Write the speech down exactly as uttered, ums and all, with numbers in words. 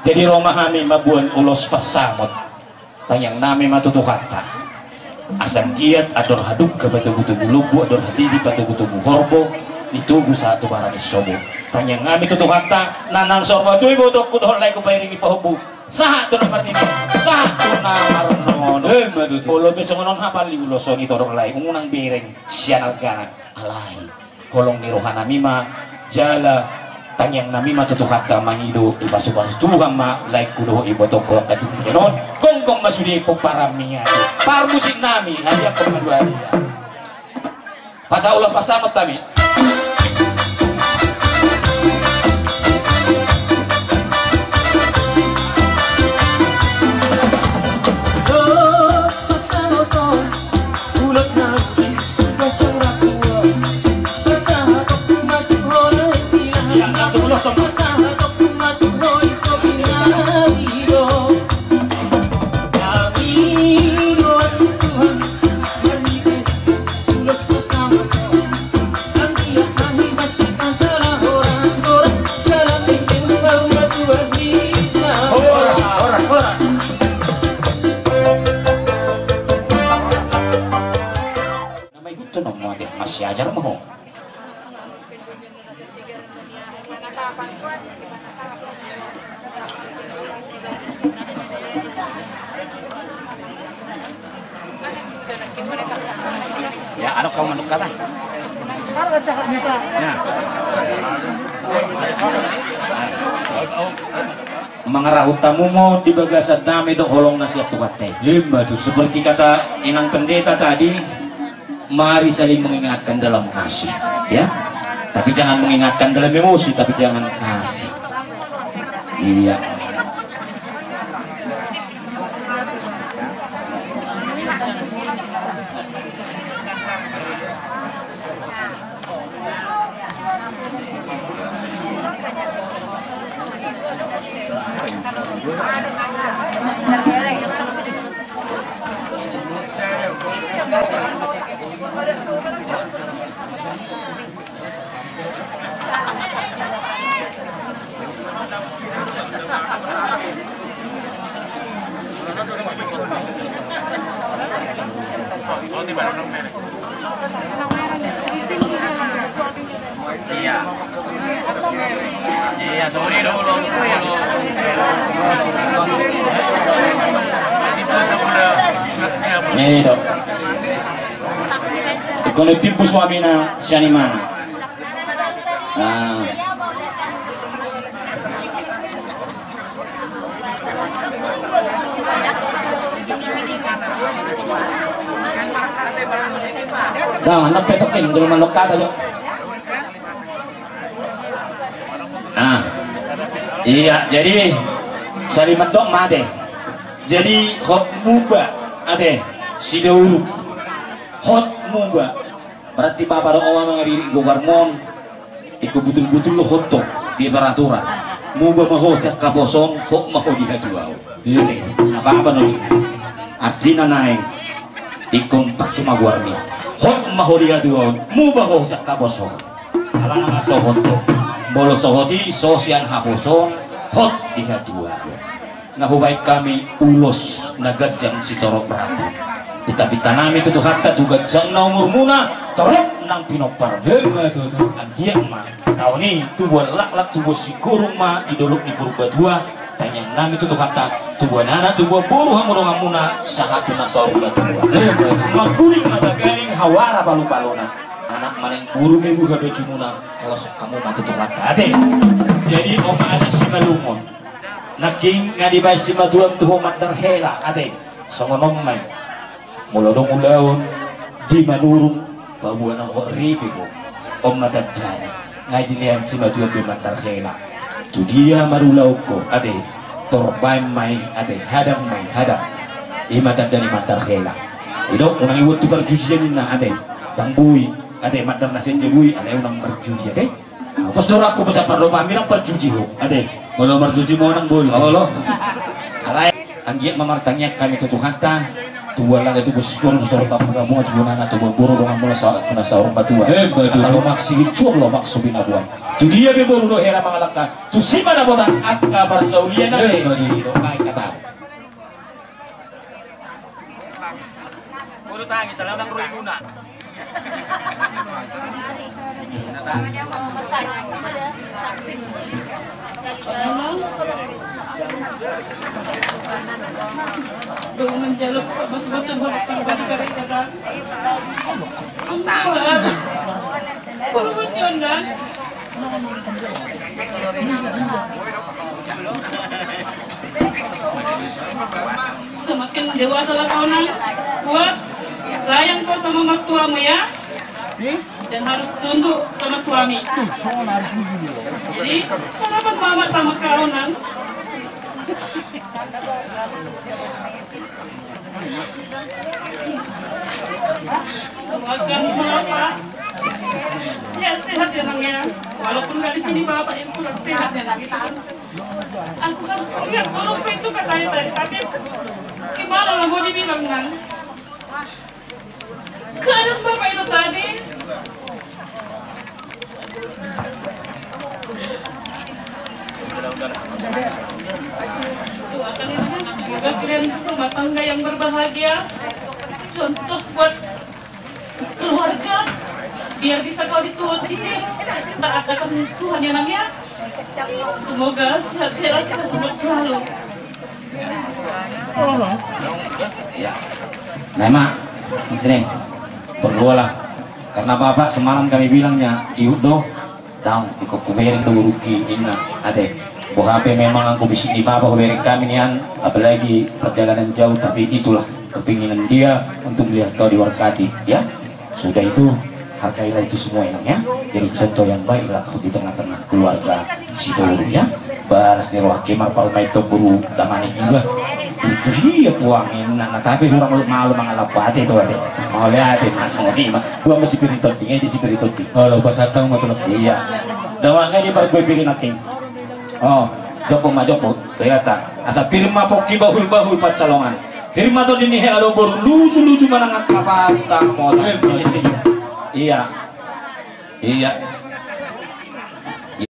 Jadi ro ma hami mamboan ulos pansamot. Tangiang nami ma tu Tuhanta. Asa anggiat andor hadungka patogutogu lombu, andor hatiti patogutogu horbo, ni togu sahat tu bara ni sobo. Tangiang nami tu Tuhanta, na naeng saur matua ibotongku dohot laengku, pairingi pahompu, sahat tu na marnini, sahat tu na marnono. Emma tutu. Molo pe songon on hapal ni ulos on, i torop lae, unang bereng sian argana, alai holong ni roha nami ma, jala tangiang nami ma tu Tuhanta, mangido dipasupasu Tuhan ma laengku dohot ibotongku angka tintin on. Gonggom ma sude pomparanmi ate. Parmusik nami, hadiahon ma dua hadiah. Pasahat ulos pansamot hami. Na maihuthon ho ma ate, marsiajar ma ho. Ya, anu, kau manuk kata? Ya. Mangarahut hamu ma di bagasan dame dohot holong na sian Tuhanta i. Emma tutu. Seperti kata Inang Pendeta tadi, mari saling mengingatkan dalam kasih, ya. Tapi jangan mengingatkan dalam emosi, tapi jangan kasih. Iya. Iya. Iya, sorry dong, dong. Nih, dong. Ingkon tipu suamina sian imana. Nah. Dah, anak petok ini, dulu manuk kata, yuk. Ah. Iya, jadi salimat dok mate. Jadi hot muba, ate, sidauruk. Hot muba. Berarti bapa dohot ama mangariri gogar mon. Ingkon butul-butul do hot on di peraturan. Muba ma ho sian haposon, hot ma ho di hatuaon. Iya, apa-apa no. Artina naeng ingkon pake ma goarmi. Hot ma ho di hatuaon, muba ho sian haposon. Alana nga so hot do. Molo so hot i, so sian haposon, hot di hatuaon. Na hubaen hami ulos na ganjang sitorop rambu. Pinta-pinta nami tu Tuhanta tu ganjangna umurmuna, torop nang pinompar. Emma tutu. Anggiat ma taon i tubuan laklak, tubuan singkoru ma di dolok ni Purbatua. Tangiang nami tu Tuhanta, tubuan anak, tubuan boru hamu donganmuna sahat tu na saur matua. Emma tutu. Mangkuling ma taganing hawara palu-paluna. Anak manang boru pe buha bajumuna, holosok hamu ma tu Tuhanta. Ate. Jadi on ma adat simalungun. Nangkin nga dibaen simatuam tu ho mandar hela, ate. Songon on ma i. Molo adong ulaon di Manurung, paboa nang hot ripe ho. On ma tandana. Nga dilehon simatuam be mandar hela. Tu dia marulaon ho, ate. Tor baen ma i, ate. Hadang ma i, hadang. I ma tanda ni mandar hela. Didok, unang iboan tu parjujian ninna, ate. Ndang boi, ate, mandar na sian dia boi, alai unang marjuji, ate. Pos do rohangku, pos pardopanmi nang parjuji ho, ate. Molo marjuji ma ho ndang boi. Olo. Alai anggiat ma martangiang hami tu Tuhanta. Tubuan lage tubu sikoru, soro tamu gabungan tubu nana tubu boru dongan mula sa-, muna saur matua. Eh, betul. Asal lomak sigit cuok lomak so binabuan. Tu dia pe boru do hera mangalangka. Tu si ma dapotan angka parsaulian. Eh, ate. Betul. Di do naik kata. Boru tangi, salah nang rui luna. Dong manjalo bos-bosan baru pribadi kami kata. Kalau bos Yondan. Semakin dewasa lah kau, Nang. Kuat, sayang kau sama mertuamu, ya. Dan harus tunduk sama suami. Jadi, harapan Mama sama kau, Nang. Doakan Bapak sehat-sehat ya, Nang, ya. Walaupun dari sini Bapak yang kurang sehat ya, Nang. Aku harus melihat dulu itu katanya tadi, tapi gimana lah mau dibilang, Nang? Keadaan Bapak itu tadi. Doakan itu, Nang, semoga kalian rumah tangga yang berbahagia, contoh buat keluarga, biar bisa kau dituruti, taat akan Tuhan ya, Nang, ya. Semoga sehat-sehat kita semua selalu. Ya. Nah, Mak, ini, berdoalah. Karena Bapak semalam kami bilangnya, Iut do, daong, ingkon hubereng do borungki, inna, ate. Boha pe memang anggo bisik ni Bapak hubereng hami nian, apalagi perjalanan jauh, tapi itulah kepinginan dia untuk melihat kau diberkati, ya. Sudah itu, hargailah itu semua, Inang, ya. Jadi contoh yang baiklah kau di tengah-tengah keluarga si boru, ya. Balas ni roha ke marparumaen tu boru damanik juga. Tujuh ia puang inna, na tapi hurang malu mangalap ate tu ate. Mauliate, masa ngoni ma. Buang ma si Piri Tonding, eh, di si Piri Tonding. Olo, pasatang ma tulak. Iya. Dawangnya di parpui Piri Nangkin. Oh, jompo ma, jompo. Ternyata asa pir ma pongki bahul-bahul pansalongan. Pir ma tondi ni hela do boru, luju-luju manang angka pasang motor. Iya. Iya.